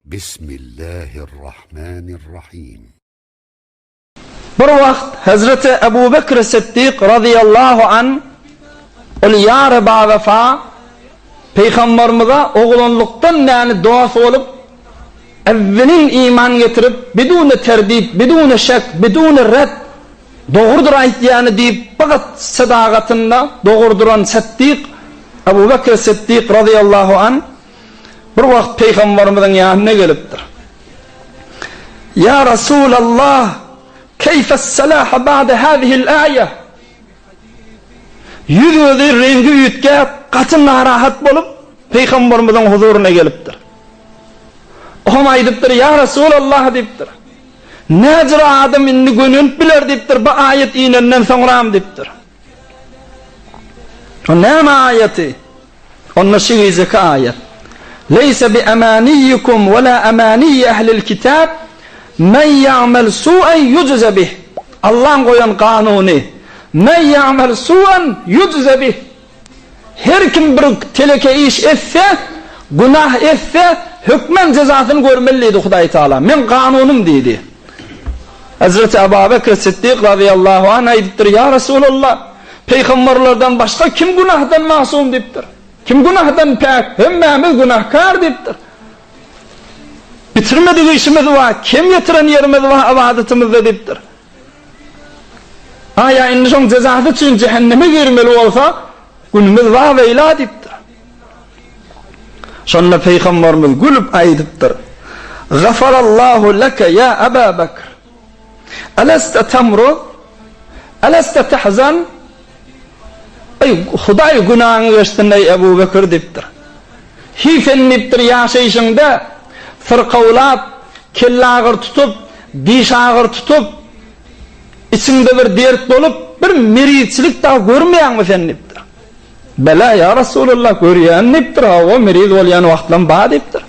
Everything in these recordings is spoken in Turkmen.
Bismillahirrahmanirrahim. Bir wagt Hezreti Ebu Bekr Siddik razyýallahu anh ol ýary bawefa Pygambarymyza oglanlykdan bäri dost bolup, äwwelin iman getirip, biduni terdid, biduni şek, biduni red, dogrudyr aýtýany diýip fakat sadagatynda dogry duran Siddik Ebu Bekr Siddik razyýallahu anh Bir wagt Pygambarymyzyň ýanyna gelipdir. Ýa Rasulallah, keýfes-salaha ba'de hazihil-aýa? Ýüz-gözi reňgi üýtgäp, gaty narahat bolup, Pygambarymyzyň huzuryna gelipdir. Oňa aýdypdyr, Ýa Rasulallah diýipdir. Näjür adam indi gönenip biler diýipdir, bu aýat inenden soňram diýipdir. O näme aýaty? Onda şu gijeki aýat. Leýse bi amaniýikum we la amaniýi ehlil kitab men ýa'mel su'an ýujze bih. Allaň goýan kanuny. Men ýa'mel su'an ýujze bih. Her kim bir teleke iş etse, günah etse, hökman jezasyny görmeli diýdi Hudaý Taala. Meň kanunym diýdi. Hezreti Aba Bekr Siddik razyýallahu anh aýdypdyr, Ýa Resulallah, pygamberlerden başga kim günahdan masum diýipdir. Kim günahdan päk? Hemmämiz günahkar diýipdir. Bitirmedik işimiz bar, kem ýetiren ýerimiz bar ybadatymyzda diýipdir. Aýa indi şoň jezasy üçin jähenneme girmeli bolsa, günümiz waweýla diýipdir. Şonda Pygamberimiz gülüp aýdypdyr, Gafarallahu leke ýa Aba Bekr. Aleste tamrud? Aleste tahzan? Eý, Hudaý günaňy geçsin eý Ebu Bekr diýipdir. Hi sen diýipdir ýaşaýşyňda syrkawlap, kellagyr tutup, dişagyr tutup, içiňde bir dert bolup, bir merizçilik dagy görmeýäňmi sen diýipdir. Bela, ýa Resulallah, görýän diýipdir, hawa, meriz bolýan wagtlam bar diýipdir.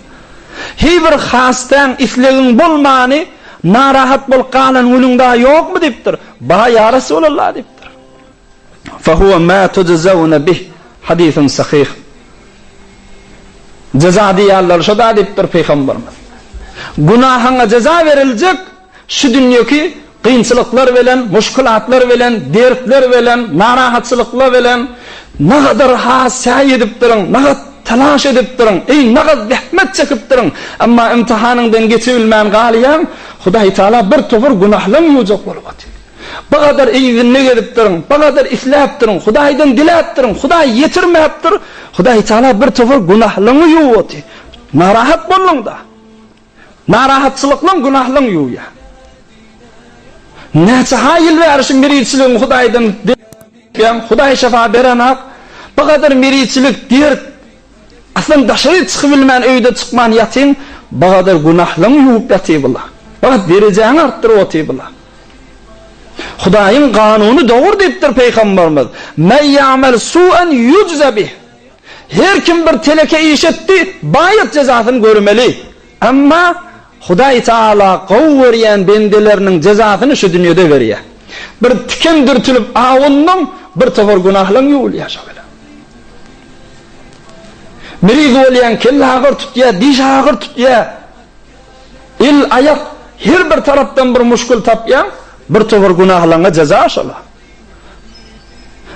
Hiý bir hastäň, islegiň bolmany, narahat bolup galan günüň dagy ýokmy diýipdir. Bar, ýa Resulallah diýipdir. Fehuwe ma tujzewne bih, hadisun sahyh. Jeza diýýärler şo-da diýipdir Pygamberimiz. Günahyňa jeza beriljek şu dünýeki kynçylyklar bilen, muşkulatlar bilen, dertler bilen, narahatçylyklar bilen nagadar has säý edipdiriň, nagat talaş edipdiriň, eý nagat zähmet çekipdiriň, emma imtihanyňdan geçibilmän galýaň, Hudaý Taala bir topar günahlaň ýuwjak bolup otyr. Bagadar yzynda gezipdiriň, bagadar isläpdiriň, Hudaýdan diläpdiriň, Hudaý ýetirmäpdir, Hudaý Taala bir topar günahlaňy ýuwup otyr. Narahat bolduň-da. Narahatçylyklaň günahlaň ýuwýar. Näçe-ha ýyl bäri şu meriçiligiň Hudaýdan dileýän, Hudaý şypa berenak. Bagadar meriçilik, dert, Aslynda daşary çykybilmän öýde çykman ýatyň bagadar günahlaň ýuwup ýatyr bular. Fakat derejäňi artdyryp otyr bular. Hudaýyň kanuny dogry diýipdir Pygamberimiz. Men ýa'mel su'an ýujza bih. Her kim bir teleke iş etdi, baýat jezasyny görmeli. Emma Hudaý Taala gowy görýän bendeleriniň jezasyny şu dünýede berýär. Bir tiken dürtülip awundyň, bir topar günahlaň ýuwulýar şo bilen. Miriz bolýaň, kelle agyr tutýar, diş agyr tutýar. El, aýak her bir tarapdan bir muşkul tapýaň, bir topar günahlaňa jeza şola.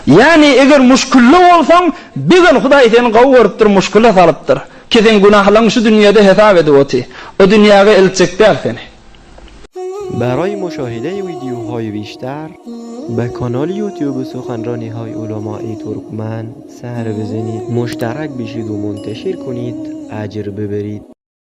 Ýagny eger muşkulda bolsaň, bir gün Hudaý seni gowy görüpdir, muşkula salypdyr. Ki seň günahlaň şu dünýede hesap edip oty. O dünýäge eltjek däl seni. Baraý muşahide wideohaý bişter be kanal ýutube suhanranihaý ulamai turkmen ser bizenid muşterak bişid u munteşir kunid ajr biberid.